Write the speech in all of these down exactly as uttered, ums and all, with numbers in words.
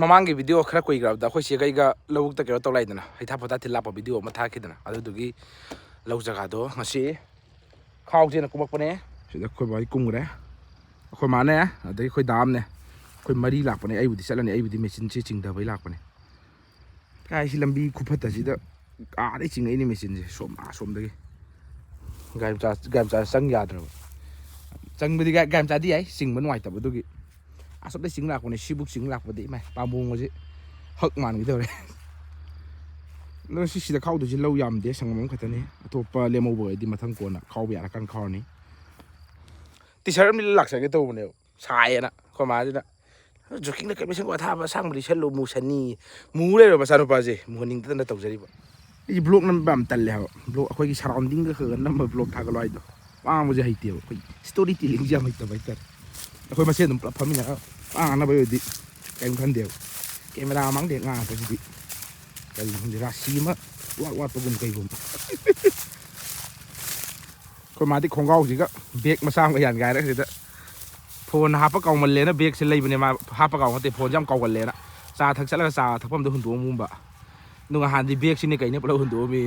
ꯃꯃꯥꯡꯒꯤ ꯚꯤꯗꯤꯑꯣ ꯈꯔ ꯀꯨꯏꯈ꯭ꯔꯕꯗ ꯑꯩꯈꯣꯏ ꯆꯦꯒ ꯑꯩꯒ ꯂꯧꯕꯨꯛꯇ ꯀꯩꯅꯣ ꯇꯧ ꯂꯥꯛꯏꯗꯅ, ꯍꯩꯊꯥ ꯄꯣꯊꯥ ꯊꯤꯜ ꯂꯥꯛꯄ ꯚꯤꯗꯤꯑꯣ ꯑꯃ ꯊꯥꯈꯤꯗꯅ, ꯑꯗꯨꯗꯨꯒꯤ ꯂꯧ ꯖꯒꯥꯗꯣ ꯉꯁꯤ ꯈꯥꯎꯁꯦꯅ ꯀꯨꯝꯃꯛꯄꯅꯦ꯫ ꯁꯤꯗ ꯑꯩꯈꯣꯏ ꯕꯥꯍꯣꯏ ꯀꯨꯝꯈ꯭ꯔꯦ, ꯑꯩꯈꯣꯏ ꯃꯥꯅꯦ, ꯑꯗꯒꯤ ꯑꯩꯈꯣꯏ ꯗꯥꯝꯅꯦ, ꯑꯩꯈꯣꯏ ꯃꯔꯤ ꯂꯥꯛꯄꯅꯦ꯫ ꯑꯩꯕꯨꯗꯤ ꯆꯠꯂꯅꯤ, ꯑꯩꯕꯨꯗꯤ ꯃꯦꯆꯤꯟꯁꯦ ꯆꯤꯡꯊꯕꯩ ꯂꯥꯛꯄꯅꯦ꯫ ꯀꯥꯏ ꯁꯤ ꯂꯝꯕꯤ ꯈꯨꯐꯠꯇꯁꯤꯗ ꯑꯥꯗꯩ ꯆꯤꯡꯉꯛꯏꯅꯦ ꯃꯦꯆꯤꯟꯁꯦ, ꯁꯣꯝ ꯑꯥ ꯁꯣꯝꯗꯒꯤ꯫ ꯒꯥꯔꯤ ꯃꯆꯥ, ꯒꯥꯔꯤ ꯃꯆꯥ ꯆꯪ ꯌꯥꯗ꯭ꯔꯕ꯫ ꯆꯪꯕꯗꯤ ꯒꯥ-, ꯒꯥꯔꯤ ꯃꯆꯥꯗꯤ ꯌꯥꯏ, ꯆꯤꯡꯕ ꯅꯨꯡꯉꯥꯏꯇꯕ ꯑꯗꯨꯒꯤ꯫ ꯑꯁꯣꯝꯗꯩ ꯆꯤꯡ ꯂꯥꯛꯄꯅꯦ, ꯁꯤꯕꯨꯛ ꯆꯤꯡ ꯂꯥꯛꯄꯗꯤ ꯏꯃꯥꯏ, ꯄꯥꯝꯕꯣꯝꯒꯁꯦ ꯍꯛ ꯃꯥꯟꯈꯤꯗꯧꯔꯦ꯫ ꯑꯗꯣ ꯁꯤ ꯁꯤꯗ ꯈꯥꯎꯗꯣꯏꯁꯦ ꯂꯧ ꯌꯥꯝꯗꯦ, ꯁꯪꯒꯝ ꯑꯃꯈꯛꯇꯅꯤ꯫ ꯑꯇꯣꯞꯄ ꯂꯦꯝꯍꯧꯕꯈꯩꯗꯤ ꯃꯊꯪ ꯀꯣꯟꯅ ꯈꯥꯎꯕ ꯌꯥꯔꯀꯥꯟ ꯈꯥꯎꯔꯅꯤ꯫ ꯇꯤ ꯁꯥꯔꯠ ꯑꯃ ꯂꯤꯠꯂ ꯂꯥꯛꯆꯒꯦ ꯇꯧꯕꯅꯦꯕ, ꯁꯥꯏꯌꯦꯅ꯫ ꯑꯩꯈꯣꯏ ꯃꯥꯁꯤꯅ, "ꯖꯣꯀꯤꯡꯗ ꯀꯩ ꯃꯁꯪ ꯑꯊꯥꯕ ꯑꯁꯥꯡꯕ ꯂꯤꯠꯁꯜꯂꯨ, ꯃꯨꯁꯟꯅꯤ"꯫ ꯃꯨ ꯂꯩꯔꯕ ꯃꯆꯥꯅꯨꯄꯥꯁꯦ ꯃꯨꯍꯟꯅꯤꯡꯗꯗꯅ ꯇꯧꯖꯔꯤꯕ꯫ ꯑꯩꯁꯦ ꯕ꯭ꯂꯣꯛ ꯅꯝꯕ ꯌꯥꯝ ꯇꯜꯂꯦ ꯍꯥꯏꯕ꯫ ꯕ꯭ꯂꯣꯛ ꯑꯩꯈꯣꯏꯒꯤ ꯁꯔꯥꯎꯟꯗꯤꯡꯒ ꯈꯔ ꯈꯔ ꯅꯝꯕ ꯕ꯭ꯂꯣꯛ ꯊꯥꯒꯠꯂꯣ ꯍꯥꯏꯗꯣ꯫ ꯉꯥꯡꯕꯁꯦ ꯍꯩꯇꯦꯕ꯫ ꯑꯩꯈꯣꯏ ꯁ꯭ꯇꯣꯔꯤ ꯇꯦꯂꯤꯡꯁꯦ ꯌꯥꯝ ꯍꯩꯇꯕ ꯍꯥꯏꯇꯥꯔꯦ꯫ ꯑꯩꯈꯣꯏ ꯃꯁꯦꯟ ꯑꯗꯨꯝ ꯄꯨꯂꯞ ꯐꯝꯃꯤꯟꯅꯔꯒ ꯄꯥ ꯉꯥꯡꯅꯕ ꯑꯣꯏꯔꯗꯤ ꯀꯔꯤꯝ ꯈꯟꯗꯦꯕ꯫ ꯀꯦꯃꯦꯔꯥ ꯃꯃꯥꯡꯗ ꯍꯦꯛ ꯉꯥꯡꯉꯛꯄꯁꯤꯗꯤ ꯀꯔꯤꯅꯣ ꯈꯪꯗꯦ, ꯔꯥꯁꯤ ꯑꯃ ꯏꯋꯥꯠ ꯋꯥꯠꯄꯒꯨꯝ ꯀꯩꯒꯨꯝ꯫ ꯑꯩꯈꯣꯏ ꯃꯥꯗꯤ ꯈꯣꯡꯒ꯭ꯔꯥꯎꯁꯤꯒ ꯕꯦꯒ ꯃꯆꯥ ꯑꯃꯒ ꯌꯥꯟꯒꯥꯏꯔꯒ ꯁꯤꯗ ꯐꯣꯟ ꯍꯥꯞꯄ ꯀꯥꯎꯃꯜꯂꯦꯅ ꯕꯦꯒꯁꯦ ꯂꯩꯕꯅꯦ꯫ ꯃꯥ ꯍꯥꯞꯄ ꯀꯥꯎ ꯅꯠꯇꯦ, ꯐꯣꯟꯁꯦ ꯌꯥꯝ ꯀꯥꯎꯒꯜꯂꯦꯅ꯫ ꯆꯥ ꯊꯛ ꯆꯠꯂꯒ ꯆꯥ ꯊꯛꯐꯝꯗ ꯍꯨꯟꯗꯣꯛꯑꯝꯒꯨꯝꯕ꯫ ꯑꯗꯨ ꯅꯍꯥꯟꯗꯤ ꯕꯦꯒꯁꯤꯅꯦ ꯀꯩꯅꯦ ꯄꯨꯂꯞ ꯍꯨꯟꯗꯣꯛꯑꯝꯃꯤ꯫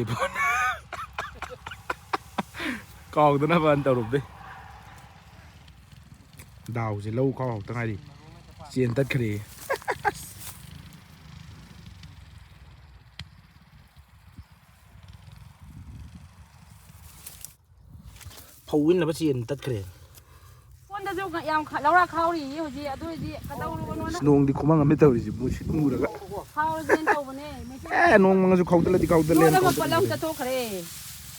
ꯀꯥꯎꯗꯅꯕꯅ ꯇꯧꯔꯨꯕꯗꯩ꯫ ꯗꯥꯎꯁꯦ ꯂꯧ ꯈꯥꯎ ꯍꯧꯇ ꯉꯥꯏꯔꯤ꯫ ꯆꯦꯟ ꯇꯠꯈ꯭ꯔꯦ꯫ ꯐꯧ ꯏꯟꯅꯕ ꯆꯦꯟ ꯇꯠꯈ꯭ꯔꯦ꯫ ꯁꯣꯝꯗꯁꯨ ꯌꯥꯝ ꯈ-, ꯂꯧꯔꯥ ꯈꯥꯎꯔꯤꯌꯦ ꯍꯧꯖꯤꯛ꯫ ꯑꯗꯨ ꯑꯣꯏꯗꯤ ꯀꯩꯗꯧꯔꯨꯕꯅꯣꯅ ꯏꯁ, ꯅꯣꯡꯗꯤ ꯈꯨꯃꯪ ꯑꯃ ꯇꯧꯔꯤꯁꯦ, ꯃꯨꯁꯤꯠ ꯃꯨꯔꯒ꯫ ꯈꯥꯎꯔꯁꯦꯅ ꯇꯧꯕꯅꯦ꯫ ꯃꯦꯆꯤꯟ ꯑꯦ, ꯅꯣꯡ ꯃꯪꯉꯁꯨ ꯈꯥꯎꯗꯠꯂꯗꯤ ꯈꯥꯎꯗꯠꯂꯦꯅ ꯂꯣꯏꯅꯃꯛ ꯄꯠꯂꯝ ꯈꯥꯎꯗꯠꯂꯤꯅꯦ꯫ ꯆꯠꯊꯣꯛꯈ꯭ꯔꯦ꯫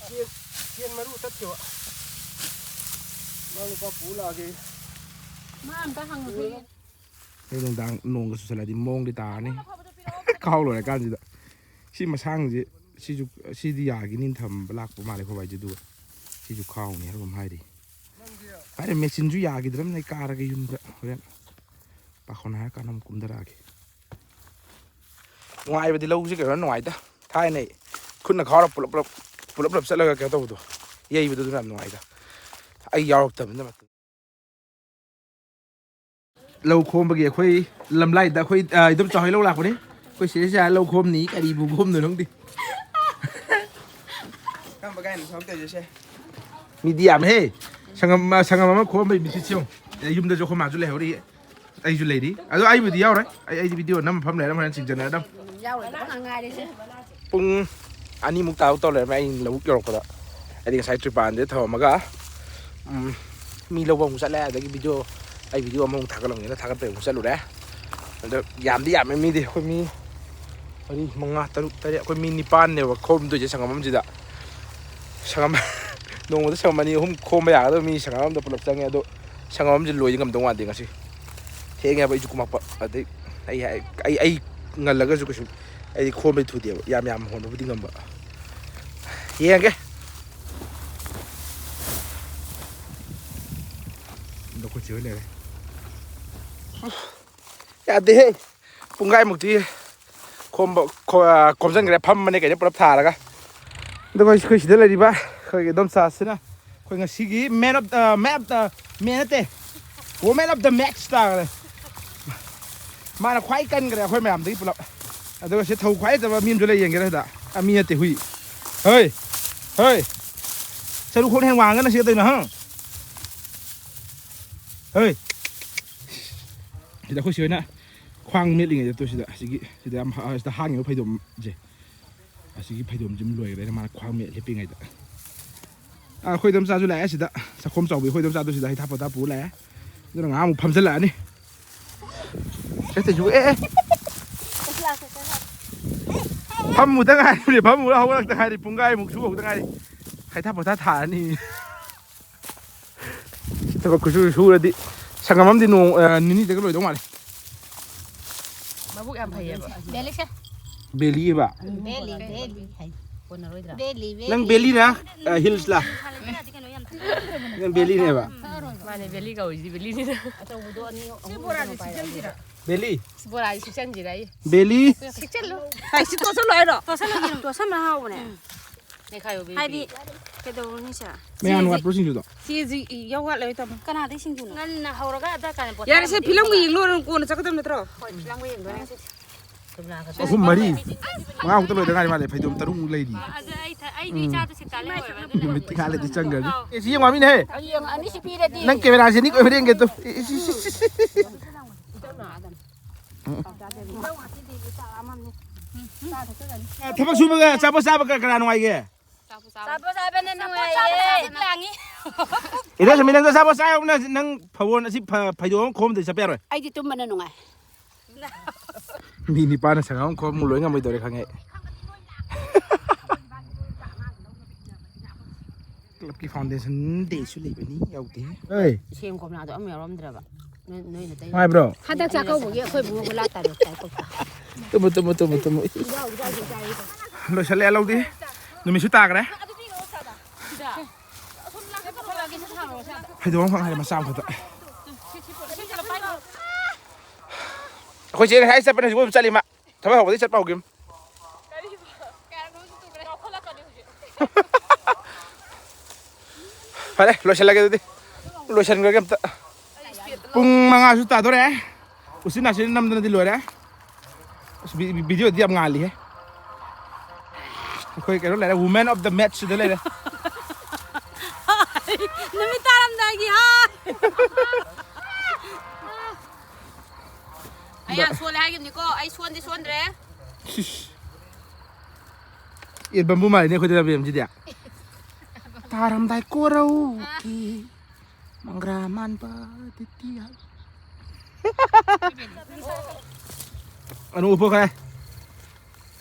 ꯆꯦꯟ, ꯆꯦꯟ ꯃꯔꯨ ꯇꯠꯈꯤꯕ꯫ ꯃꯥ ꯅꯨꯄꯥ ꯄꯨ ꯂꯥꯛꯑꯒꯦ꯫ ꯃꯥ ꯑꯝꯇ ꯍꯪꯉꯨꯁꯦ꯫ ꯑꯩ ꯅꯨꯡꯗꯥꯡ ꯅꯣꯡꯒ ꯆꯨꯁꯜꯂꯗꯤ ꯃꯑꯣꯡꯗꯤ ꯇꯥꯔꯅꯤ꯫ ꯈꯥꯎ ꯂꯣꯏꯔꯀꯥꯟꯁꯤꯗ꯫ ꯁꯤ ꯃꯁꯥꯡꯁꯦ, ꯁꯤꯁꯨ, ꯁꯤꯗꯤ ꯌꯥꯒꯤꯅꯤꯅ ꯊꯝꯕ ꯂꯥꯛꯄ ꯃꯥꯜꯂꯦ ꯑꯩꯈꯣꯏ ꯕꯥꯏꯁꯦ, ꯑꯗꯨꯒ ꯁꯤꯁꯨ ꯈꯥꯎꯅꯤ ꯍꯥꯏꯕ ꯑꯃ ꯍꯥꯏꯔꯤ꯫ ꯍꯥꯏꯔꯦ ꯃꯦꯆꯤꯟꯁꯨ ꯌꯥꯈꯤꯗ꯭ꯔꯕꯅꯤꯅ ꯑꯩ ꯀꯥꯔꯒꯦ ꯌꯨꯝꯗ, ꯍꯣꯔꯦꯟ ꯄꯥꯈꯣꯟ ꯍꯥꯏꯔꯀꯥꯟꯗ ꯑꯃꯨꯛ ꯀꯨꯝꯊꯔꯛꯑꯒꯦ꯫ ꯅꯨꯡꯉꯥꯏꯕꯗꯤ ꯂꯧꯁꯤ ꯀꯩꯅꯣ ꯅꯨꯡꯉꯥꯏꯗ꯫ ꯊꯥꯏꯅꯩ ꯈꯨꯠꯅ ꯈꯥꯎꯔ ꯄꯨꯂꯞ ꯄꯨꯂꯞ, ꯄꯨꯂꯞ ꯄꯨꯂꯞ ꯆꯠꯂꯒ ꯀꯩꯅꯣ ꯇꯧꯕꯗꯣ, ꯌꯩꯕꯗꯣ ꯑꯗꯨꯅ ꯌꯥꯝ ꯅꯨꯡꯉꯥꯏꯗ꯫ ꯑꯩ ꯌꯥꯎꯔꯛꯇꯕꯅꯤꯅ ꯃꯇꯝ꯫ ꯂꯧ ꯈꯣꯝꯕꯒꯤ ꯑꯩꯈꯣꯏ ꯂꯝꯂꯥꯏꯗ ꯑꯩꯈꯣꯏ, ꯑ, ꯏꯗꯣꯝꯆꯥ ꯍꯣꯏ ꯂꯧ ꯂꯥꯛꯄꯅꯤ꯫ ꯑꯩꯈꯣꯏ ꯁꯤꯗꯩꯁꯤꯗ ꯂꯧ ꯈꯣꯝꯅꯤ, ꯀꯔꯤꯕꯨ ꯈꯣꯝꯗꯣꯏꯅꯣ ꯈꯪꯗꯦ꯫ ꯀꯔꯝꯕ ꯒꯥꯔꯤꯅꯣ ꯊꯕꯛ ꯇꯧꯔꯤꯁꯦ? ꯃꯤꯗꯤ ꯌꯥꯝꯃꯦꯍꯦ꯫ ꯁꯪꯒꯝ, ꯁꯪꯒꯝ ꯑꯃ ꯈꯣꯝꯕꯩ ꯃꯤꯁꯤ ꯌꯦꯡꯉꯨ꯫ ꯑꯦ, ꯌꯨꯝꯗꯁꯨ ꯑꯩꯈꯣꯏ ꯃꯥꯁꯨ ꯂꯩꯍꯧꯔꯤ꯫ ꯑꯩꯁꯨ ꯂꯩꯔꯤ꯫ ꯑꯗꯣ ꯑꯩꯕꯨꯗꯤ ꯌꯥꯎꯔꯣꯏ꯫ ꯑꯩ, ꯑꯩꯗꯤ ꯚꯤꯗꯤꯑꯣ ꯅꯝꯕ ꯐꯝ ꯂꯩꯔ ꯍꯣꯔꯦꯟ ꯆꯤꯡꯖꯟꯅꯔꯗꯝ꯫ ꯄꯨꯡ ꯑꯅꯤꯃꯨꯛ ꯇꯥꯕ ꯇꯧ ꯂꯩꯔꯝꯃꯦ ꯑꯩ ꯂꯧꯕꯨꯛ ꯌꯧꯔꯛꯄꯗ꯫ ꯑꯩꯗꯤ ꯉꯁꯥꯏ ꯇ꯭ꯔꯤꯄꯥꯟꯁꯦ ꯊꯝꯃꯝꯃꯒ, ꯎꯝ, ꯃꯤ ꯂꯧꯕ ꯑꯃꯨꯛ ꯆꯠꯂꯦ꯫ ꯑꯗꯒꯤ ꯚꯤꯗꯤꯑꯣ, ꯑꯩ ꯚꯤꯗꯤꯑꯣ ꯑꯃꯃꯨꯛ ꯊꯥꯒꯠꯂꯝꯒꯦꯅ ꯊꯥꯒꯠꯄꯩ ꯑꯃꯨꯛ ꯆꯠꯂꯨꯔꯦ꯫ ꯑꯗꯣ ꯌꯥꯝꯗꯤ ꯌꯥꯝꯃꯦ ꯃꯤꯗꯤ꯫ ꯑꯩꯈꯣꯏ ꯃꯤ ꯃꯔꯤ, ꯃꯉꯥ, ꯇꯔꯨꯛ, ꯇꯔꯦꯠ, ꯑꯩꯈꯣꯏ ꯃꯤ ꯅꯤꯄꯥꯟꯅꯦꯕ ꯈꯣꯝꯗꯣꯏꯁꯦ ꯁꯪꯒꯝ ꯑꯃꯁꯤꯗ꯫ ꯁꯪꯒꯝ, ꯅꯣꯡꯃꯗ ꯁꯪꯒꯝ ꯑꯅꯤ ꯑꯍꯨꯝ ꯈꯣꯝꯕ ꯌꯥꯒꯗꯕ ꯃꯤ ꯁꯪꯒꯝ ꯑꯃꯗ ꯄꯨꯂꯞ ꯆꯪꯉꯦ꯫ ꯑꯗꯣ ꯁꯪꯒꯝ ꯑꯃꯁꯦ ꯂꯣꯏꯗꯤ ꯉꯝꯗꯧ ꯃꯥꯟꯗꯦ ꯉꯁꯤ꯫ ꯊꯦꯡꯉꯦꯕ ꯑꯩꯁꯨ ꯀꯨꯝꯃꯛꯄ꯫ ꯑꯗꯩ ꯑꯩ, ꯑꯩ, ꯑꯩ ꯉꯜꯂꯒꯁꯨ ꯀꯩꯁꯨ ꯑꯩꯗꯤ ꯈꯣꯝꯕꯩ ꯊꯨꯗꯦꯕ꯫ ꯌꯥꯝ ꯌꯥꯝ ꯍꯣꯟꯕꯕꯨꯗꯤ ꯉꯝꯕ꯫ ꯌꯦꯡꯉꯒꯦ꯫ ꯑꯗꯣ ꯑꯩꯈꯣꯏ ꯆꯦ ꯍꯣꯏ ꯂꯩꯔꯦ꯫ ꯌꯥꯗꯦꯍꯦ꯫ ꯄꯨꯡꯈꯥꯏꯃꯨꯛꯇꯤ ꯈꯣꯝꯕ, ꯈꯣ-, ꯈꯣꯝꯖꯤꯟꯈ꯭ꯔꯦ꯫ ꯐꯝꯕꯅꯦ ꯀꯩꯅꯣ ꯄꯨꯂꯞ ꯊꯥꯔꯒ꯫ ꯑꯗꯨꯒ ꯑꯩꯈꯣꯏ ꯁꯤꯗ ꯂꯩꯔꯤꯕ ꯑꯩꯈꯣꯏꯒꯤ ꯏꯗꯣꯝꯆꯥꯁꯤꯅ ꯑꯩꯈꯣꯏ ꯉꯁꯤꯒꯤ man of the, man of the, man ꯅꯠꯇꯦ, woman of the match ꯇꯥꯈ꯭ꯔꯦ꯫ ꯃꯥꯅ ꯈ꯭ꯋꯥꯏ ꯀꯟꯈ꯭ꯔꯦ ꯑꯩꯈꯣꯏ ꯃꯌꯥꯝꯗꯒꯤ ꯄꯨꯂꯞ꯫ ꯑꯗꯨꯒ ꯁꯤ ꯊꯧ ꯈ꯭ꯋꯥꯏ ꯂꯩꯇꯕ ꯃꯤ ꯑꯃꯁꯨ ꯂꯩ, ꯌꯦꯡꯒꯦꯔꯥ ꯁꯤꯗ? ꯑ, ꯃꯤ ꯅꯠꯇꯦ, ꯍꯨꯏ꯫ ꯍꯣꯏ, ꯍꯣꯏ, ꯆꯔꯨ ꯈꯣꯡꯅ ꯍꯦꯟ ꯋꯥꯡꯉꯒꯅ ꯁꯤ ꯀꯩꯗꯧꯅꯣ, ꯍꯪ? ꯍꯣꯏ, ꯁꯤꯗ ꯑꯩꯈꯣꯏ ꯁꯤ ꯍꯣꯏꯅ ꯈ꯭ꯋꯥꯡ ꯃꯦꯠꯂꯤꯉꯩꯗ ꯇꯣ ꯁꯤꯗ, ꯑꯁꯤꯒꯤ, ꯁꯤꯗ ꯌꯥꯝ ꯍ-, ꯁꯤꯗ ꯍꯥꯡꯉꯤꯕ ꯐꯩꯗꯣꯝꯁꯦ, ꯑꯁꯤꯒꯤ ꯐꯩꯗꯣꯝꯁꯤ ꯑꯗꯨꯝ ꯂꯣꯏꯈ꯭ꯔꯦ ꯃꯥꯅ ꯈ꯭ꯋꯥꯡ ꯃꯦꯠ ꯂꯦꯞꯄꯤꯉꯩꯗ꯫ ꯑꯥ, ꯑꯩꯈꯣꯏ ꯏꯗꯣꯝꯆꯥꯁꯨ ꯂꯥꯛꯑꯦ ꯁꯤꯗ, ꯁꯈꯣꯝ ꯆꯥꯎꯕꯤ ꯑꯩꯈꯣꯏ ꯏꯗꯣꯝꯆꯥꯗꯨ ꯁꯤꯗ ꯍꯩꯊꯥ ꯄꯣꯊꯥ ꯄꯨ ꯂꯥꯛꯑꯦ꯫ ꯑꯗꯨꯅ ꯉꯥꯏꯍꯥꯛ ꯑꯃꯨꯛ ꯐꯝꯖꯜꯂꯛꯑꯅꯤ꯫ ꯁꯦ, ꯇꯩꯁꯨ, ꯑꯦ, ꯑꯦ꯫ ꯐꯝꯃꯨꯗ ꯉꯥꯏꯔꯤꯕꯅꯦ, ꯐꯝꯃꯨꯔ ꯍꯧꯒꯠꯂꯛꯇ ꯉꯥꯏꯔꯤ, ꯄꯨꯡꯈꯥꯏꯃꯨꯛ ꯁꯨ ꯍꯧꯗ ꯉꯥꯏꯔꯤ꯫ ꯍꯩꯊꯥ ꯄꯣꯊꯥ ꯊꯥꯔꯅꯤ꯫ ꯊꯕꯛ ꯈꯨꯁꯨ ꯁꯨꯔꯗꯤ ꯁꯪꯒꯝ ꯑꯃꯗꯤ ꯅꯣꯡ, ꯑ, ꯅꯤꯅꯤꯗꯒ ꯂꯣꯏꯗꯧ ꯃꯥꯜꯂꯦ꯫ ꯃꯕꯨꯛ ꯌꯥꯝ ꯐꯩꯌꯦꯕ꯫ ꯕꯦꯂꯤꯁꯦ꯫ ꯕꯦꯂꯤꯕ? ꯕꯦꯂꯤ, ꯕꯦꯂꯤ꯫ ꯍꯥꯏ, ꯀꯣꯟꯅꯔꯣꯏꯗ꯭ꯔꯥ? ꯕꯦꯂꯤ, ꯕꯦꯂꯤ꯫ ꯅꯪ ꯕꯦꯂꯤꯔꯥ? ꯑ, ꯍꯤꯜꯁꯂꯥ? ꯅꯪ ꯕꯦꯂꯤꯅꯦꯕ? ꯃꯥꯅꯦ, ꯕꯦꯂꯤ ꯀꯧꯔꯤꯁꯤꯗꯤ ꯕꯦꯂꯤꯅꯤꯅ꯫ ꯑꯆꯧꯕꯗꯣ ꯑꯅꯤ, ꯑꯍꯨꯝ ꯁꯤ ꯕꯣꯔꯥꯁꯦ ꯁꯤꯛꯆꯟꯁꯤꯔꯥ? ꯕꯦꯂꯤ? ꯁꯤ ꯕꯣꯔꯥꯁꯦ ꯁꯤꯛꯆꯟꯁꯤꯔꯥ ꯑꯩ? ꯕꯦꯂꯤ? ꯁꯤꯛꯆꯜꯂꯨ꯫ ꯑꯩ ꯁꯤ ꯇꯣꯠꯁꯜꯂꯣ ꯍꯥꯏꯔꯣ? ꯇꯣꯠꯁꯜꯂꯣ ꯀꯩꯅꯣ꯫ ꯇꯣꯠꯁꯟꯕ ꯍꯥꯎꯕꯅꯦ꯫ ꯅꯦꯈꯥꯏꯌꯣ, ꯕꯦꯕꯤ꯫ ꯍꯥꯏꯗꯤ ꯀꯩꯗꯧꯔꯨꯅꯤ ꯁꯦ? ꯃꯌꯥꯝ ꯁꯤꯁꯤ ꯋꯥꯠꯄ꯭ꯔꯣ ꯁꯤꯡꯖꯨꯗꯣ? ꯁꯤꯁꯤ ꯌꯧ ꯋꯥꯠꯂꯣꯏ ꯇꯥꯃꯣ꯫ ꯀꯅꯥꯗꯩ ꯁꯤꯡꯖꯨꯅꯣ? ꯉꯟꯅ ꯍꯧꯔꯒ ꯑꯗꯥ ꯀꯥꯟꯗ ꯄꯣꯊꯥꯔꯗꯤ ꯌꯥꯔꯦꯁꯦ, ꯐꯤꯂꯝꯒ ꯌꯦꯡ ꯂꯣꯏꯔ ꯀꯣꯟꯅ ꯆꯠꯀꯗꯕ ꯅꯠꯇ꯭ꯔꯣ? ꯍꯣꯏ, ꯐꯤꯂꯝꯒ ꯌꯦꯡꯗꯣꯏꯅꯦ ꯉꯁꯤꯗꯤ꯫ ꯑꯍꯨꯝ, ꯃꯔꯤ, ꯃꯉꯥꯃꯨꯛꯇ ꯂꯣꯏꯗ ꯉꯥꯏꯔꯤ ꯃꯥꯜꯂꯦ꯫ ꯐꯩꯗꯣꯝ ꯇꯔꯨꯛꯃꯨꯛ ꯂꯩꯔꯤ꯫ ꯑꯗ ꯑꯩ ꯊ-, ꯑꯩꯗꯤ ꯎꯝ꯫ ꯏꯆꯥꯗꯣ ꯁꯤꯠ ꯇꯥ ꯂꯩꯍꯧꯔꯦꯕ, ꯑꯗꯨꯅ ꯅꯨꯃꯤꯠ ꯇꯤꯡꯈꯥꯏ ꯂꯩꯗꯤ ꯆꯪꯈ꯭ꯔꯅꯤ꯫ ꯑꯧ꯫ ꯑꯦ, ꯁꯤ ꯌꯦꯡꯉꯣ ꯃꯤꯅꯦꯍꯦ꯫ ꯍꯌꯦꯡ ꯑꯅꯤꯁꯤ ꯄꯤꯔꯗꯤ꯫ ꯅꯪ ꯀꯦꯃꯦꯔꯥꯁꯦ ꯅꯤꯛ ꯑꯣꯏ ꯍꯣꯔꯦꯟꯒꯦ ꯇꯨ꯫ ꯑꯦ, ꯁꯤ, ꯁꯤ, ꯁꯤ, ꯁꯤ꯫ ꯊꯕꯛ ꯁꯨꯕꯒ ꯑꯆꯥꯄꯣꯠ ꯆꯥꯕꯒ ꯀꯅꯥ ꯅꯨꯡꯉꯥꯏꯒꯦ? ꯑꯆꯥꯄꯣꯠ ꯆꯥꯕꯅ ꯅꯨꯡꯉꯥꯏꯌꯦ꯫ ꯏꯗꯣ ꯁꯃꯤ, ꯅꯪꯗꯣ ꯑꯆꯥꯄꯣꯠ ꯆꯥ ꯌꯥꯎꯕꯅ ꯅꯪ ꯐꯕꯣꯟ ꯑꯁꯤ ꯐ-, ꯐꯩꯗꯣꯝ ꯑꯃ ꯈꯣꯝꯗ ꯆꯠꯄ ꯌꯥꯔꯣꯏ꯫ ꯑꯩꯗꯤ ꯇꯨꯝꯕꯅ ꯅꯨꯡꯉꯥꯏ꯫ ꯃꯤ ꯅꯤꯄꯥꯅ ꯁꯪꯒꯥꯝ ꯑꯃ ꯈꯣꯝ ꯂꯣꯏ ꯉꯝꯃꯣꯏꯗꯧꯔꯦ ꯈꯪꯉꯦ꯫ ꯀ꯭ꯂꯕꯀꯤ foundation dayꯁꯨ ꯂꯩꯕꯅꯤ, ꯌꯥꯎꯗꯦ꯫ ꯑꯦ꯫ ꯁꯦꯝ ꯀꯣꯝꯂꯥꯗꯣ ꯑꯃ ꯌꯥꯎꯔꯝꯗ꯭ꯔꯕ꯫ ꯅꯣꯏ, ꯅꯣꯏꯅ ꯇꯩ-, ꯅꯨꯡꯉꯥꯏꯕ꯭ꯔꯣ? ꯍꯟꯗꯛ ꯆꯥꯛꯀꯧꯕꯒꯤ ꯑꯩꯈꯣꯏ ꯏꯕꯨꯡꯉꯣ ꯒꯨꯂꯥ ꯇꯔꯦꯠ ꯆꯥꯏ ꯀꯧꯇꯥ꯫ ꯇꯨꯝꯃꯨ, ꯇꯨꯝꯃꯨ, ꯇꯨꯝꯃꯨ, ꯇꯨꯝꯃꯨ꯫ ꯂꯣꯏꯁꯜꯂꯦ ꯂꯧꯗꯤ꯫ ꯅꯨꯃꯤꯠꯁꯨ ꯇꯥꯈ꯭ꯔꯦ꯫ ꯐꯩꯗꯣꯝ ꯑꯃꯈꯛ ꯉꯥꯏꯔꯦ, ꯃꯆꯥ ꯑꯃꯈꯛꯇ꯫ ꯑꯩꯈꯣꯏ ꯆꯦ ꯉꯁꯥꯏ ꯆꯠꯄꯅꯦ, ꯍꯧꯖꯤꯛ ꯐꯥꯎ ꯆꯠꯂꯤ ꯃꯥ꯫ ꯊꯕꯛ ꯍꯧꯕꯗꯩ ꯆꯠꯄ ꯍꯧꯈꯤꯕꯅꯤ꯫ ꯐꯔꯦ, ꯂꯣꯏꯁꯤꯜꯂꯒꯦ ꯑꯗꯨꯗꯤ꯫ ꯂꯣꯏꯁꯤꯟꯈ꯭ꯔꯒꯦ ꯑꯝꯇ꯫ ꯄꯨꯡ ꯃꯉꯥꯁꯨ ꯇꯥꯗꯣꯔꯦ꯫ ꯎꯆꯤꯟ ꯅꯥꯆꯤꯟ ꯅꯝꯗꯅꯗꯤ ꯂꯣꯏꯔꯦ꯫ ꯑꯁ, ꯚꯤ-, ꯚꯤꯗꯤꯑꯣꯗꯤ ꯌꯥꯝ ꯉꯥꯜꯂꯤꯍꯦ꯫ ꯑꯩꯈꯣꯏ ꯀꯩꯅꯣ ꯂꯩꯔꯦ, woman of the match ꯁꯤꯗ ꯂꯩꯔꯦ꯫ ꯅꯨꯃꯤꯠ ꯇꯥꯔꯝꯗꯥꯏꯒꯤ ꯍꯥꯏ꯫ ꯑꯩ ꯌꯥꯝ ꯁꯣꯜꯂꯦ ꯍꯥꯏꯈꯤꯕꯅꯤꯀꯣ, ꯑꯩ ꯁꯣꯟꯗꯤ ꯁꯣꯟꯗ꯭ꯔꯦ꯫ ꯁꯤꯁ꯫ ꯑꯦ, ꯕꯝꯕꯨ ꯃꯥꯜꯂꯤꯅꯦ ꯑꯩꯈꯣꯏꯗ ꯂꯝꯕꯦꯝꯁꯤꯗꯤ꯫ ꯇꯥꯔꯝꯗꯥꯏ ꯀꯣꯔꯧꯀꯤ ꯃꯪꯒ꯭ꯔꯥ ꯃꯥꯟꯕ ꯗꯤꯇꯤ ꯍꯥꯏ꯫ ꯑꯅꯨ ꯎꯞꯄꯣ ꯈꯔ꯫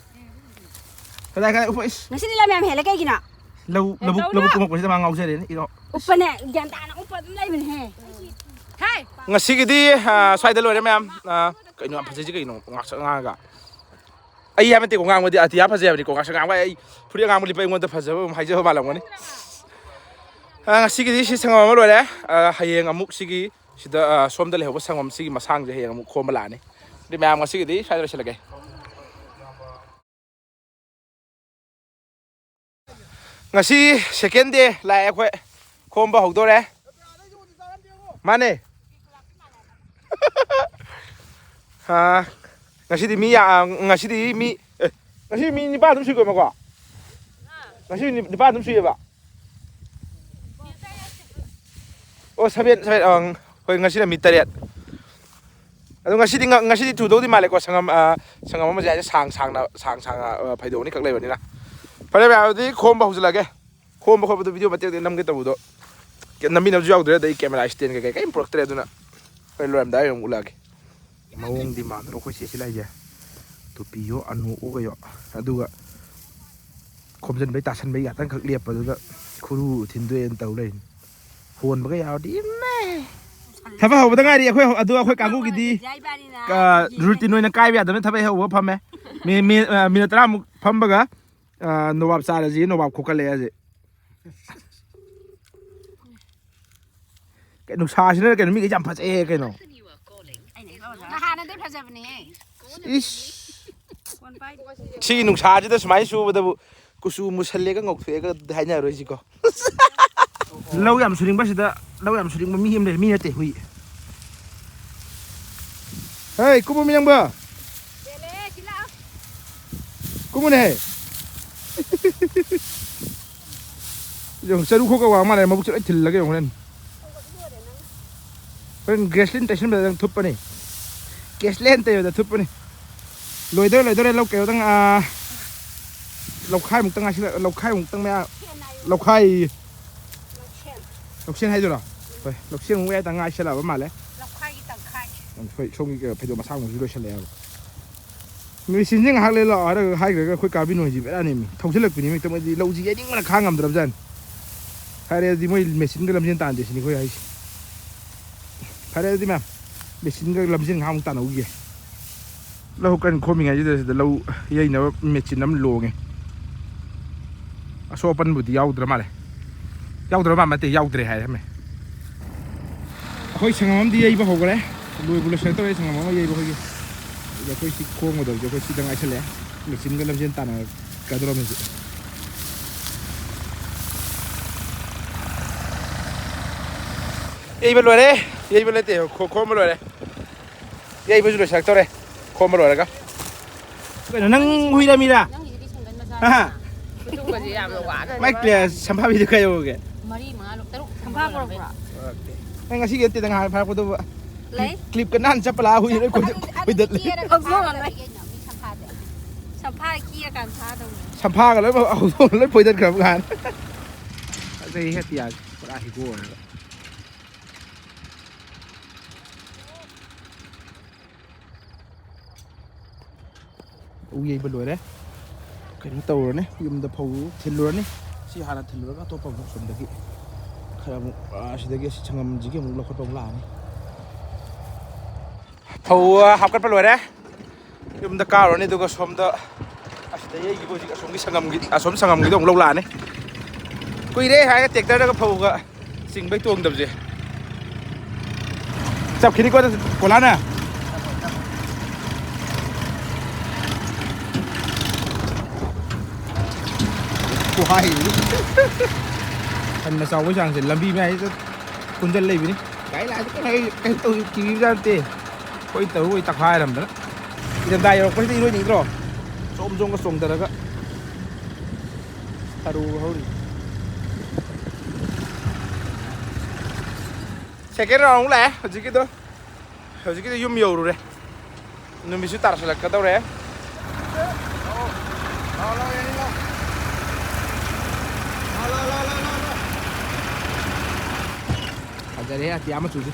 ꯀꯗꯥꯏ, ꯀꯗꯥꯏ ꯎꯞꯄꯣ, ꯏꯁ꯫ ꯉꯁꯤꯗꯤ ꯂꯝ ꯌꯥꯝ ꯍꯦꯜꯂꯦ ꯀꯩꯒꯤꯅꯣ? ꯂꯧ, ꯂꯧꯕꯨꯛ, ꯂꯧꯕꯨꯛ ꯀꯨꯝꯃꯛꯄꯁꯤꯗ ꯃꯥ ꯉꯥꯎꯖꯔꯦꯅꯦ, ꯏꯔꯣ꯫ ꯎꯞꯄꯅꯦ, ꯒ꯭ꯌꯥꯟ ꯇꯥꯅ ꯎꯞꯄ ꯑꯗꯨꯝ ꯂꯩꯕꯅꯦꯍꯦ꯫ ꯉꯁꯤꯒꯤꯗꯤ, ꯑ, ꯁ꯭ꯋꯥꯏꯗ ꯂꯣꯏꯔꯦ ꯃꯌꯥꯝ꯫ ꯑ, ꯀꯩꯅꯣ ꯌꯥꯝ ꯐꯖꯩꯁꯤ ꯀꯩꯅꯣ? ꯉꯥꯛꯁꯛ ꯉꯥꯡꯉꯒ꯫ ꯑꯩ ꯍꯥꯏꯕ ꯅꯠꯇꯦꯀꯣ ꯉꯥꯡꯕꯗꯤ, ꯑꯇꯤꯌꯥ ꯐꯖꯩ ꯍꯥꯏꯕꯅꯤꯀꯣ꯫ ꯉꯥꯛꯁꯛ ꯉꯥꯡꯕ ꯑꯩ ꯐꯨꯔꯤꯠ ꯑꯉꯥꯡꯕ ꯂꯤꯠꯄ ꯑꯩꯉꯣꯟꯗ ꯐꯖꯕ ꯑꯃ ꯍꯥꯏꯖꯕ ꯃꯥꯜꯂꯝꯒꯅꯤ꯫ ꯑ, ꯉꯁꯤꯒꯤꯗꯤ ꯁꯤ ꯁꯪꯒꯝ ꯑꯃ ꯂꯣꯏꯔꯦ꯫ ꯑ, ꯍꯌꯦꯡ ꯑꯃꯨꯛ ꯁꯤꯒꯤ ꯁꯤꯗ, ꯑ, ꯁꯣꯝꯗ ꯂꯩꯍꯧꯕ ꯁꯪꯒꯝ ꯁꯤꯒꯤ ꯃꯁꯥꯡꯁꯦ ꯍꯌꯦꯡ ꯑꯃꯨꯛ ꯈꯣꯝꯕ ꯂꯥꯛꯑꯅꯤ꯫ ꯑꯗꯨꯗꯤ ꯃꯌꯥꯝ ꯉꯁꯤꯒꯤꯗꯤ ꯁ꯭ꯋꯥꯏꯗ ꯂꯣꯏꯁꯤꯜꯂꯒꯦ꯫ ꯉꯁꯤ second day ꯂꯥꯛꯑꯦ ꯑꯩꯈꯣꯏ꯫ ꯈꯣꯝꯕ ꯍꯧꯗꯣꯔꯦ꯫ ꯃꯥꯅꯦ꯫ ꯑꯥ, ꯉꯁꯤꯗꯤ ꯃꯤ ꯌꯥ-, ꯉꯁꯤꯗꯤ ꯃꯤ, ꯑꯦ, ꯉꯁꯤ ꯃꯤ ꯅꯤꯄꯥꯟ ꯑꯗꯨꯝ ꯁꯨꯏꯀꯣ, ꯃꯀꯣ? ꯉꯁꯤ ꯅꯤ-, ꯅꯤꯄꯥꯟ ꯑꯗꯨꯝ ꯁꯨꯏꯌꯦꯕ? ꯑꯣ, seven, seven, ꯑꯪ, ꯍꯣꯏ, ꯉꯁꯤꯅ ꯃꯤ ꯇꯔꯦꯠ꯫ ꯑꯗꯣ ꯉꯁꯤꯗꯤ ꯉ-, ꯉꯁꯤꯗꯤ ꯊꯨꯗꯧꯗꯤ ꯃꯥꯜꯂꯦꯀꯣ, ꯁꯪꯉꯝ, ꯑ, ꯁꯪꯉꯝ ꯑꯃꯁꯦ ꯍꯥꯏꯗꯤ ꯁꯥꯡ ꯁꯥꯡꯅ, ꯁꯥꯡ ꯁꯥꯡꯅ, ꯑ, ꯐꯩꯗꯣꯝ ꯑꯅꯤꯈꯛ ꯂꯩꯕꯅꯤꯅ꯫ ꯐꯔꯦ ꯃꯌꯥꯝ, ꯑꯗꯨꯗꯤ ꯈꯣꯝꯕ ꯍꯧꯖꯤꯜꯂꯒꯦ꯫ ꯈꯣꯝꯕ ꯈꯣꯠꯄꯗꯣ video ꯃꯇꯦꯛ ꯃꯇꯦꯛ ꯅꯝꯒꯦ ꯇꯧꯕꯗꯣ ꯀꯩꯝ ꯅꯝꯕꯤꯅꯕꯁꯨ ꯌꯥꯎꯗ꯭ꯔꯦ, ꯑꯗꯩ camera stand ꯀꯩꯀꯩ ꯀꯩꯝ ꯄꯨꯔꯛꯇ꯭ꯔꯦ, ꯑꯗꯨꯅ ꯍꯣꯔꯦꯟ ꯂꯣꯏꯔꯝꯗꯥꯏ ꯑꯣꯏꯅ ꯑꯃꯨꯛ ꯎꯠꯂꯛꯑꯒꯦ꯫ ꯃꯑꯣꯡꯗꯤ ꯃꯥꯟꯗ꯭ꯔꯣ ꯑꯩꯈꯣꯏ ꯆꯦꯁꯤ ꯂꯥꯛꯏꯁꯦ? ꯇꯨꯄꯤꯌꯣ, ꯑꯅꯣꯛꯑꯣꯒꯌꯣ, ꯑꯗꯨꯒ ꯈꯣꯝꯖꯤꯟꯕꯩ ꯇꯥꯁꯟꯕꯩ ꯉꯥꯛꯇꯪꯈꯛ ꯂꯦꯞꯄꯗꯨꯗ ꯈꯨꯔꯨ ꯊꯤꯟꯗꯣꯛꯑꯦꯅ ꯇꯧ ꯂꯩꯔꯤꯅꯤ꯫ ꯍꯣꯟꯕꯒ ꯌꯥꯎꯔꯗꯤ ꯏꯃꯦ! ꯊꯕꯛ ꯍꯧꯕꯗ ꯉꯥꯏꯔꯤ ꯑꯩꯈꯣꯏ, ꯑꯗꯨ ꯑꯩꯈꯣꯏ ꯀꯥꯡꯕꯨꯒꯤꯗꯤ, ꯌꯥꯏ ꯏꯕꯥꯅꯤꯅ꯫ ꯑ, routine ꯑꯣꯏꯅ ꯀꯥꯏꯕ ꯌꯥꯗꯕꯅꯤꯅ ꯊꯕꯛ ꯍꯦꯛ ꯍꯧꯕ ꯐꯝꯃꯦ꯫ ꯃꯤ-, ꯃꯤ-, ꯑ, minute ꯇꯔꯥꯃꯨꯛ ꯐꯝꯕꯒ, ꯑ, ꯅꯣꯕꯥꯞ ꯆꯥꯔꯁꯤ, ꯅꯣꯕꯥꯞ ꯈꯣꯛꯀꯠꯂꯛꯑꯦ ꯍꯧꯖꯤꯛ꯫ ꯀꯩ ꯅꯨꯡꯁꯥꯁꯤꯅ ꯀꯩꯅꯣ, ꯃꯤꯈꯩꯁꯦ ꯌꯥꯝ ꯐꯖꯩꯌꯦ ꯀꯩꯅꯣ꯫ ꯅꯍꯥꯟꯅꯗꯤ ꯐꯖꯕꯅꯦꯍꯦ꯫ ꯏꯁ꯫ ꯁꯤꯒꯤ ꯅꯨꯡꯁꯥꯁꯤꯗ ꯁꯨꯃꯥꯏꯅ ꯁꯨꯕꯗꯕꯨ ꯀꯨꯆꯨ ꯃꯨꯁꯜꯂꯦꯒ ꯉꯧꯊꯣꯛꯑꯦꯒ ꯍꯥꯏꯅꯔꯣꯏꯁꯤꯀꯣ꯫ ꯂꯧ ꯌꯥꯝ ꯁꯨꯅꯤꯡꯕꯁꯤꯗ, ꯂꯧ ꯌꯥꯝ ꯁꯨꯅꯤꯡꯕ ꯃꯤ ꯑꯃ ꯂꯩ, ꯃꯤ ꯅꯠꯇꯦ, ꯍꯨꯏ꯫ ꯍꯦ, ꯀꯨꯝꯃꯣ ꯃꯤ ꯅꯪꯕꯣ꯫ ꯀꯨꯝꯃꯨꯅꯦꯍꯦ꯫ ꯌꯦꯡꯉꯨ, ꯆꯔꯨ ꯈꯣꯛꯀ ꯋꯥ ꯃꯥꯜꯂꯦ, ꯃꯕꯨꯛꯁꯦ ꯂꯣꯏ ꯊꯤꯜꯂꯒ ꯌꯦꯡꯉꯨ ꯍꯣꯔꯦꯟ꯫ ꯍꯣꯔꯦꯟ Graceland ꯇꯩꯁꯟꯕꯗ ꯅꯪ ꯊꯨꯞꯄꯅꯤ꯫ Graceland ꯇꯩꯕꯗ ꯊꯨꯞꯄꯅꯤ꯫ ꯂꯣꯏꯗꯧꯔꯦ, ꯂꯣꯏꯗꯧꯔꯦ, ꯂꯧ ꯀꯩꯅꯣꯗꯪ, ꯑꯥ, ꯂꯧꯈꯥꯏꯃꯨꯛꯇꯪ ꯉꯥꯏꯁꯤꯜꯂꯛ-, ꯂꯧꯈꯥꯏꯃꯨꯛꯇꯪ ꯃꯌꯥ, ꯂꯧꯈꯥꯏ꯫ ꯂꯧꯁꯦꯟ ꯍꯥꯏꯗꯣꯏꯔꯣ? ꯍꯣꯏ, ꯂꯧꯁꯦꯟꯃꯨꯛ ꯃꯌꯥꯗꯪ ꯉꯥꯏꯁꯤꯜꯂꯛꯑꯕ ꯃꯥꯜꯂꯦ꯫ ꯂꯧꯈꯥꯏꯒꯤ ꯇꯪꯈꯥꯏ꯫ ꯑꯩꯈꯣꯏ ꯁꯣꯝꯒꯤ ꯐꯩꯗꯣꯝ ꯑꯁꯥꯡꯕꯁꯨ ꯂꯣꯏꯁꯤꯜꯂꯛꯑꯦꯕ꯫ ꯃꯦꯆꯤꯟꯁꯦ ꯉꯥꯏꯍꯥꯛ ꯂꯩ ꯂꯥꯛꯑꯣ ꯍꯥꯏꯔꯒ, ꯍꯥꯏꯈ꯭ꯔꯒ ꯑꯩꯈꯣꯏ ꯀꯥꯕꯤ ꯅꯣꯏꯁꯤ ꯕꯦꯔꯥꯅꯦꯃꯤ꯫ ꯊꯧꯖꯤꯜꯂꯛꯄꯤꯅꯦꯃꯤ ꯍꯦꯛꯇ, ꯃꯣꯏꯗꯤ ꯂꯧꯁꯤ ꯌꯩꯅꯤꯡꯕꯅ ꯈꯥꯡ ꯉꯝꯗ꯭ꯔꯕꯖꯥꯠꯅꯤ꯫ ꯐꯔꯦ ꯑꯗꯨꯗꯤ ꯃꯣꯏ ꯃꯦꯆꯤꯟꯒ ꯂꯝꯖꯦꯟ ꯇꯥꯟꯗꯦ ꯁꯤꯅꯤ ꯑꯩꯈꯣꯏ ꯍꯥꯏꯁꯦ꯫ ꯐꯔꯦ ꯑꯗꯨꯗꯤ ꯃꯌꯥꯝ, ꯃꯦꯆꯤꯟꯒ ꯂꯝꯖꯦꯟ ꯉꯥꯏꯍꯥꯛꯃꯨꯛ ꯇꯥꯟꯅꯧꯈꯤꯒꯦ꯫ ꯂꯧ ꯀꯟꯅ ꯈꯣꯝꯃꯤꯉꯩꯁꯤꯗ ꯁꯤꯗ ꯂꯧ ꯌꯩꯅꯕ ꯃꯦꯆꯤꯟ ꯑꯃ ꯂꯣꯡꯉꯦ꯫ ꯑꯁꯣꯛ ꯑꯄꯟꯕꯨꯗꯤ ꯌꯥꯎꯗ꯭ꯔ ꯃꯥꯜꯂꯦ꯫ ꯌꯥꯎꯗ꯭ꯔ ꯃꯥꯜꯂꯦ ꯅꯠꯇꯦ, ꯌꯥꯎꯗ꯭ꯔꯦ ꯍꯥꯏꯔꯝꯃꯦ꯫ ꯑꯩꯈꯣꯏ ꯁꯪꯉꯝ ꯑꯃꯗꯤ ꯌꯩꯕ ꯍꯧꯈ꯭ꯔꯦ꯫ ꯂꯣꯏꯕꯨ ꯂꯣꯏꯁꯤꯜꯂꯛꯇꯧꯔꯦ ꯁꯪꯉꯝ ꯑꯃ ꯌꯩꯕ ꯑꯩꯈꯣꯏꯒꯤ꯫ ꯑꯗ ꯑꯩꯈꯣꯏ ꯁꯤ ꯈꯣꯡꯒꯗꯕꯁꯦ ꯑꯩꯈꯣꯏ ꯁꯤꯗ ꯉꯥꯏꯁꯜꯂꯛꯑꯦ꯫ ꯃꯦꯆꯤꯟꯒ ꯂꯝꯖꯦꯟ ꯇꯥꯟꯅꯔꯛꯀꯗꯧꯔꯕꯅꯤ ꯍꯧꯖꯤꯛ꯫ ꯌꯩꯕ ꯂꯣꯏꯔꯦ꯫ ꯌꯩꯕ ꯅꯠꯇꯦ, ꯈꯣ-, ꯈꯣꯝꯕ ꯂꯣꯏꯔꯦ꯫ ꯌꯩꯕꯁꯨ ꯂꯣꯏꯁꯤꯜꯂꯛꯇꯧꯔꯦ꯫ ꯈꯣꯝꯕ ꯂꯣꯏꯔꯒ꯫ ꯀꯩꯅꯣ, ꯅꯪ ꯍꯨꯏꯔꯃꯤꯔꯥ? ꯅꯪꯒꯤꯁꯤꯗꯤ ꯁꯪꯒꯟ ꯃꯆꯥ ꯍꯥ? ꯈꯨꯇꯨꯝꯕꯁꯦ ꯌꯥꯝꯅ ꯋꯥꯅ ꯃꯥꯏ ꯀ꯭ꯂꯦ-, ꯁꯝꯐꯥꯕꯤꯗꯣ ꯀꯩꯗꯧꯔꯒꯦ? ꯃꯔꯤ, ꯃꯉꯥ, ꯇꯔꯨꯛ ꯁꯝꯐꯥ ꯄꯨꯔꯛꯄ꯭ꯔꯣ? ꯅꯪ ꯉꯁꯤꯒꯤ ꯅꯠꯇꯦꯗ, ꯉꯍꯥꯟ ꯐꯥꯔꯛꯄꯗꯨꯕꯨ꯫ ꯂꯩ꯫ ꯀ꯭ꯂꯤꯞꯀ ꯅꯥꯟ ꯆꯞꯄ ꯂꯥꯛꯑ ꯍꯨꯏ ꯂꯣꯏ ꯀꯣꯏꯗꯠ-, ꯀꯣꯏꯗꯠꯂꯦ꯫ ꯍꯧꯗꯣꯡ ꯑꯃ ꯂꯩ꯫ ꯁꯝꯐꯥ ꯀꯤꯔꯀꯥꯟ ꯐꯥꯗꯧꯅꯦ꯫ ꯁꯝꯐꯥꯒ ꯂꯣꯏ ꯍꯧꯗꯣꯡ ꯂꯣꯏ ꯐꯣꯏꯗꯠꯈ꯭ꯔꯕ ꯀꯥꯟ꯫ ꯑꯗꯩ ꯍꯦꯛꯇ ꯌꯥꯗꯦ꯫ ꯄꯨꯔꯥ ꯍꯤꯒꯣꯛ ꯑꯣꯏꯔꯒ꯫ ꯂꯧ ꯌꯩꯕ ꯂꯣꯏꯔꯦ꯫ ꯀꯩꯅꯣ ꯇꯧꯔꯅꯤ, ꯌꯨꯝꯗ ꯐꯧ ꯊꯤꯜꯂꯨꯔꯅꯤ꯫ ꯁꯤ ꯍꯥꯟꯅ ꯊꯤꯜꯂꯨꯔꯒ ꯑꯇꯣꯞꯄ ꯑꯃꯨꯛ ꯁꯣꯝꯗꯒꯤ ꯈꯔ ꯑꯃꯨꯛ, ꯑꯥ, ꯁꯤꯗꯒꯤ ꯑꯁꯤ ꯁꯪꯉꯝꯁꯤꯒꯤ ꯑꯃꯨꯛ ꯂꯧꯈꯠꯄ ꯑꯃꯨꯛ ꯂꯥꯛꯑꯅꯤ꯫ ꯐꯧ, ꯑꯥ, ꯍꯥꯞꯀꯠꯄ ꯂꯣꯏꯔꯦ꯫ ꯌꯨꯝꯗ ꯀꯥꯔꯨꯔꯅꯤ, ꯑꯗꯨꯒ ꯁꯣꯝꯗ ꯑꯁꯤꯗ ꯌꯩꯈꯤꯕ ꯍꯧꯖꯤꯛ ꯑꯁꯣꯝꯒꯤ ꯁꯪꯉꯝꯒꯤ, ꯑꯁꯣꯝ ꯁꯪꯉꯝꯒꯤꯗꯣ ꯑꯃꯨꯛ ꯂꯧ ꯂꯥꯛꯑꯅꯤ꯫ ꯀꯨꯏꯔꯦ ꯍꯥꯏꯔꯒ ꯇ꯭ꯔꯦꯛꯇꯔꯗꯒ ꯐꯧꯒ ꯆꯤꯡꯕꯩ ꯇꯣꯡꯗꯕꯁꯦ꯫ ꯆꯞꯈꯤꯅꯤꯀꯣ ꯀꯣꯂꯥꯅ꯫ ꯈꯨꯍꯥꯏ꯫ ꯐꯅ ꯆꯥꯎꯕꯩ ꯆꯥꯡꯁꯦ ꯂꯝꯕꯤ ꯃꯌꯥꯏꯁꯤꯗ ꯀꯨꯟꯖꯜ ꯂꯩꯕꯅꯤ꯫ ꯒꯥꯔꯤ ꯂꯥꯛꯑꯗꯤ ꯀꯩꯝ ꯍꯥꯏ-, ꯀꯩꯝ ꯇꯧ-, ꯀꯤꯕꯤꯕꯖꯥꯠ ꯅꯠꯇꯦ꯫ ꯑꯩꯈꯣꯏ ꯇꯧꯔ ꯇꯛꯈꯥꯏꯔꯝꯗꯅ꯫ ꯏꯪꯊꯝꯊꯥ ꯌꯧꯔꯛꯄꯁꯤꯗ ꯏꯔꯣꯏꯅꯤꯡꯗ꯭ꯔꯣ? ꯆꯣꯝ ꯆꯣꯝꯒ ꯆꯣꯡꯊꯔꯒ ꯊꯔꯣꯒ ꯍꯧꯔꯤ꯫ ꯁꯦꯀꯦꯟ ꯔꯥꯎꯟ ꯑꯃꯨꯛ ꯂꯥꯛꯑꯦ ꯍꯧꯖꯤꯛꯀꯤꯗꯣ꯫ ꯍꯧꯖꯤꯛꯀꯤꯗꯣ ꯌꯨꯝ ꯌꯧꯔꯨꯔꯦ꯫ ꯅꯨꯃꯤꯠꯁꯨ ꯇꯥꯁꯜꯂꯛꯀꯗꯧꯔꯦ꯫ ꯐꯖꯔꯦꯍꯦ ꯑꯇꯤꯌꯥ ꯃꯆꯨꯁꯦ꯫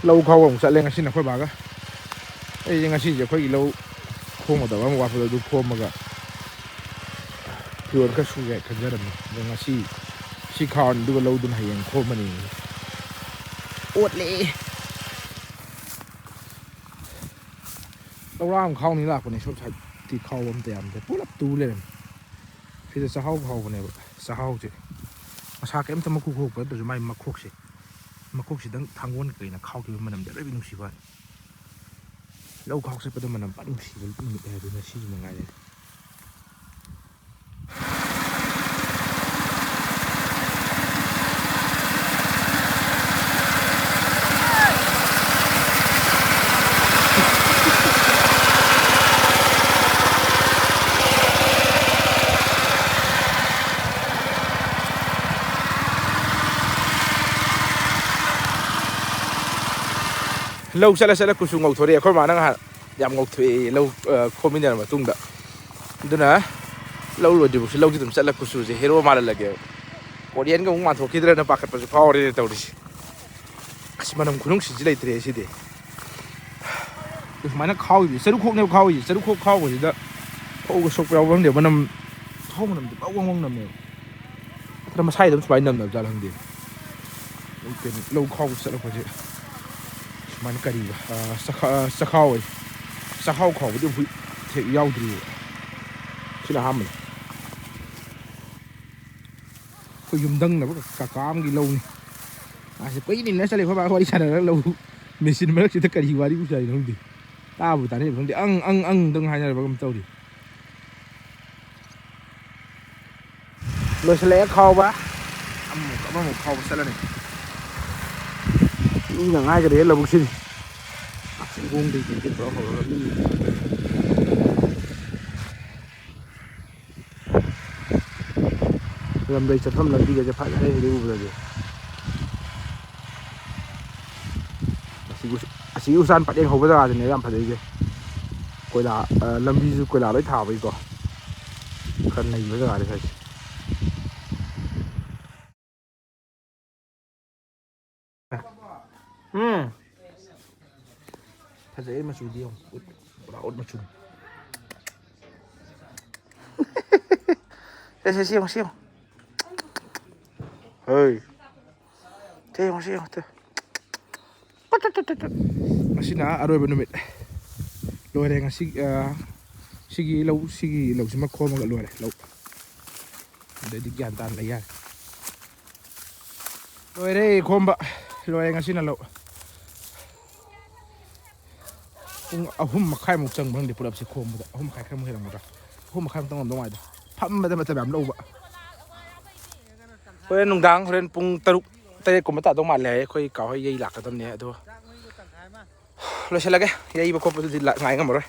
ꯂꯧ ꯈꯥꯎꯕ ꯑꯃꯨꯛ ꯆꯠꯂꯦ ꯉꯁꯤꯅ ꯑꯩꯈꯣꯏ ꯕꯥꯒ꯫ ꯑꯩꯁꯦ ꯉꯁꯤꯁꯦ ꯑꯩꯈꯣꯏꯒꯤ ꯂꯧ ꯈꯣꯝꯒꯗꯕ ꯑꯃ ꯋꯥꯠꯄꯗꯣ ꯑꯗꯨ ꯈꯣꯝꯃꯒ ꯐꯤꯔꯣꯜ ꯈꯔ ꯁꯨꯒꯦ ꯈꯟꯖꯔꯝꯃꯤ꯫ ꯑꯗꯣ ꯉꯁꯤ ꯁꯤ ꯈꯥꯎꯔꯅꯤ, ꯑꯗꯨꯒ ꯂꯧꯗꯨꯅ ꯍꯌꯦꯡ ꯈꯣꯝꯃꯅꯤ꯫ ꯑꯣꯠꯂꯦ꯫ ꯂꯧꯔꯥꯛ ꯑꯃ ꯈꯥꯎꯅꯤ ꯂꯥꯛꯄꯅꯦ, ꯁꯣꯝ ꯁꯥꯏꯠꯇꯤ ꯈꯥꯎꯕ ꯑꯝꯇ ꯌꯥꯝꯗꯦ, ꯄꯨꯂꯞ ꯇꯨ ꯂꯩꯔꯝꯃꯦ꯫ ꯁꯤꯗ ꯆꯥꯛꯍꯥꯎ ꯈꯥꯎꯕꯅꯦꯕ꯫ ꯆꯥꯛꯍꯥꯎꯁꯦ ꯃꯁꯥ ꯀꯩꯝꯇ ꯃꯀꯨ ꯈꯣꯛꯄ ꯅꯠꯇ꯭ꯔꯁꯨ ꯃꯥꯏ ꯃꯈꯣꯛꯁꯦ, ꯃꯈꯣꯛꯁꯤꯗꯪ ꯊꯥꯡꯒꯣꯟ ꯀꯩꯅ ꯈꯥꯎꯈꯤꯕ ꯃꯅꯝꯗꯤ ꯑꯔꯣꯏꯕꯤ ꯅꯨꯡꯁꯤꯕ ꯋꯥꯅꯤ꯫ ꯂꯧ ꯈꯥꯎ ꯆꯠꯄꯗ ꯃꯅꯝ ꯐꯖꯅ ꯅꯨꯡꯁꯤꯕ ꯅꯨꯃꯤꯠ ꯍꯥꯏꯕꯗꯨ ꯉꯁꯤꯁꯨ ꯃꯉꯥꯏꯔꯦ꯫ ꯂꯧ ꯆꯠꯂ ꯆꯠꯂ ꯀꯨꯆꯨ ꯉꯧꯊꯣꯔꯛꯑꯦ꯫ ꯑꯩꯈꯣꯏ ꯃꯥꯅ ꯉꯍꯥꯟ ꯌꯥꯝ ꯉꯧꯊꯣꯛꯑꯦ ꯂꯧ, ꯑ, ꯈꯣꯝꯃꯤꯟꯅꯔ ꯃꯇꯨꯡꯗ꯫ ꯑꯗꯨꯅ ꯂꯧ ꯂꯣꯏꯗ꯭ꯔꯤꯕꯧꯁꯨ ꯂꯧꯁꯤ ꯑꯗꯨꯝ ꯆꯠꯂ ꯀꯨꯆꯨꯁꯦ ꯍꯦꯔꯣ ꯃꯥꯜꯍꯜꯂꯒꯦꯕ꯫ ꯀꯣꯔꯤꯌꯟꯒ ꯑꯃꯨꯛ ꯃꯥꯟꯊꯣꯛꯈꯤꯗ꯭ꯔꯅ ꯄꯥꯈꯠꯄꯁꯨ ꯐꯥꯎꯔꯦꯅꯦ ꯇꯧꯔꯤꯁꯦ꯫ ꯑꯁ, ꯃꯅꯝ ꯈꯨꯅꯨꯡꯁꯤꯁꯤ ꯂꯩꯇ꯭ꯔꯦ ꯁꯤꯗꯤ꯫ ꯁꯨꯃꯥꯏꯅ ꯈꯥꯎꯏꯁꯦ ꯆꯔꯨꯈꯣꯛꯅꯦꯕ ꯈꯥꯎꯏꯁꯦ꯫ ꯆꯔꯨꯈꯣꯛ ꯈꯥꯎꯕꯁꯤꯗ ꯐꯧꯒ ꯁꯣꯛꯄ ꯌꯥꯎꯕ꯭ꯔꯥ ꯈꯪꯗꯦ, ꯃꯅꯝ, ꯐꯧ ꯃꯅꯝꯗꯤ ꯕꯪ ꯕꯪ ꯕꯪ ꯅꯝꯃꯦꯕ꯫ ꯅꯠꯇ꯭ꯔ ꯃꯁꯥꯏꯗ ꯑꯗꯨꯝ ꯁꯨꯃꯥꯏꯅ ꯅꯝꯅꯕ ꯖꯥꯠꯂ ꯈꯪꯗꯦ꯫ ꯂꯧ ꯀꯩꯅꯣ, ꯂꯧ ꯈꯥꯎꯕ ꯆꯠꯂꯛꯄꯁꯦ ꯁꯨꯃꯥꯏꯅ ꯀꯔꯤꯕ, ꯑ, ꯆꯈꯥ-, ꯑ, ꯆꯈꯥꯎ ꯑꯣꯏ꯫ ꯆꯈꯥꯎ ꯈꯥꯎꯕꯗꯤ ꯑꯃꯨꯛ ꯍꯦꯛ ꯌꯥꯎꯗ꯭ꯔꯤꯕ꯫ ꯁꯤꯅ ꯑꯍꯥꯟꯕꯅꯤ꯫ ꯑꯩꯈꯣꯏ ꯌꯨꯝꯊꯪꯅꯕ ꯀꯀꯥ ꯑꯃꯒꯤ ꯂꯧꯅꯤ꯫ ꯃꯥꯁꯦ ꯀꯨꯏꯅ ꯏꯟꯅ ꯆꯠꯂꯦ ꯑꯩꯈꯣꯏ ꯕꯥ ꯋꯥꯔꯤ ꯁꯥꯟꯅꯔꯒ ꯂꯧ ꯃꯦꯆꯤꯟ ꯃꯔꯛꯁꯤꯗ ꯀꯔꯤ ꯋꯥꯔꯤꯕꯨ ꯁꯥꯔꯤꯅꯣ ꯈꯪꯗꯦ꯫ ꯇꯥꯕꯨ ꯇꯥꯅꯩꯕ ꯈꯪꯗꯦ꯫ ꯑꯪ ꯑꯪ ꯑꯪꯗꯪ ꯍꯥꯏꯅꯔꯕ ꯀꯩꯅꯣꯝ ꯇꯧꯔꯤ꯫ ꯂꯣꯏꯁꯤꯜꯂꯛꯑꯦ ꯈꯥꯎꯕ꯫ ꯑꯃꯃꯨꯛ ꯑꯃꯃꯨꯛ ꯈꯥꯎꯕ ꯆꯠꯂꯅꯤ꯫ ꯃꯤꯅ ꯉꯥꯏꯈꯔꯦ ꯂꯧꯕꯨꯛꯁꯤꯗꯤ꯫ ꯆꯤꯡꯒꯣꯡꯗꯒꯤ ꯀꯩꯀꯩ ꯇꯧꯔ ꯍꯧꯔꯒ ꯃꯤ ꯂꯝꯂꯩ ꯆꯠꯐꯝ ꯂꯝꯕꯤꯒꯁꯦ ꯐꯖꯔꯦ ꯁꯤꯗꯩ ꯎꯕꯗꯗꯤ꯫ ꯑꯁꯤꯒꯤ ꯎ-, ꯑꯁꯤꯒꯤ ꯎꯆꯥꯟ ꯄꯔꯦꯡ ꯍꯧꯕ ꯖꯒꯥꯗꯨꯅꯦ ꯌꯥꯝ ꯐꯖꯩꯁꯦ꯫ ꯀꯣꯏꯂꯥ, ꯑ, ꯂꯝꯕꯤꯁꯨ ꯀꯣꯏꯂꯥ ꯂꯣꯏ ꯊꯥꯕꯒꯤꯀꯣ꯫ ꯈꯔ ꯅꯩꯕ ꯖꯒꯥꯅꯤ ꯁ꯭ꯋꯥꯏꯁꯦ꯫ ꯎꯝ꯫ ꯐꯖꯩ ꯃꯆꯨꯗꯤ ꯌꯦꯡꯉꯨ꯫ ꯎꯠ, ꯄꯨꯔꯥ ꯎꯠ ꯃꯆꯨꯅꯤ꯫ ꯁꯦ, ꯁꯦ, ꯁꯤ ꯌꯦꯡꯉꯨ, ꯁꯤ ꯌꯦꯡꯉꯨ꯫ ꯍꯩ꯫ ꯁꯤ ꯌꯦꯡꯉꯨ, ꯁꯤ ꯌꯦꯡꯉꯨ, ꯇꯨ꯫ ꯉꯁꯤꯅ ꯑꯔꯣꯏꯕ ꯅꯨꯃꯤꯠ꯫ ꯂꯣꯏꯔꯦ ꯉꯁꯤ, ꯑ, ꯁꯤꯒꯤ ꯂꯧ, ꯁꯤꯒꯤ ꯂꯧꯁꯤꯃ ꯈꯣꯝꯃꯒ ꯂꯣꯏꯔꯦ ꯂꯧ꯫ ꯑꯗꯩꯗꯤ ꯒ꯭ꯌꯥꯟ ꯇꯥꯅ ꯂꯩ ꯌꯥꯔꯦ꯫ ꯂꯣꯏꯔꯦ ꯈꯣꯝꯕ꯫ ꯂꯣꯏꯔꯦ ꯉꯁꯤꯅ ꯂꯧ꯫ ꯄꯨꯡ ꯑꯍꯨꯝ ꯃꯈꯥꯏꯃꯨꯛ ꯆꯪꯕ꯭ꯔꯥ ꯈꯪꯗꯦ ꯄꯨꯂꯞꯁꯦ ꯈꯣꯝꯕꯗ꯫ ꯑꯍꯨꯝ ꯃꯈꯥꯏ ꯈꯔꯃꯨꯛ ꯍꯦꯜꯂꯝꯒꯗ꯭ꯔꯥ? ꯑꯍꯨꯝ ꯃꯈꯥꯏꯃꯨꯛꯇꯪ ꯑꯣꯏꯔꯝꯗꯧ ꯃꯥꯜꯂꯦ꯫ ꯐꯝꯕꯗ ꯃꯇꯝ ꯌꯥꯝ ꯂꯧꯕ꯫ ꯍꯣꯔꯦꯟ ꯅꯨꯡꯗꯥꯡ, ꯍꯣꯔꯦꯟ ꯄꯨꯡ ꯇꯔꯨꯛ, ꯇꯔꯦꯠꯀꯨꯝꯕ ꯇꯥꯗꯧ ꯃꯥꯜꯂꯦ ꯍꯥꯏꯌꯦ꯫ ꯑꯩꯈꯣꯏ ꯀꯥ ꯍꯣꯏ ꯌꯩ ꯂꯥꯛꯀꯗꯕꯅꯦ꯫ ꯑꯗꯣ ꯂꯣꯏꯁꯤꯜꯂꯒꯦ꯫ ꯌꯩꯕ ꯈꯣꯠꯄꯗꯨꯗꯤ ꯂꯥ-, ꯉꯥꯏ ꯉꯝꯃꯔꯣꯏ꯫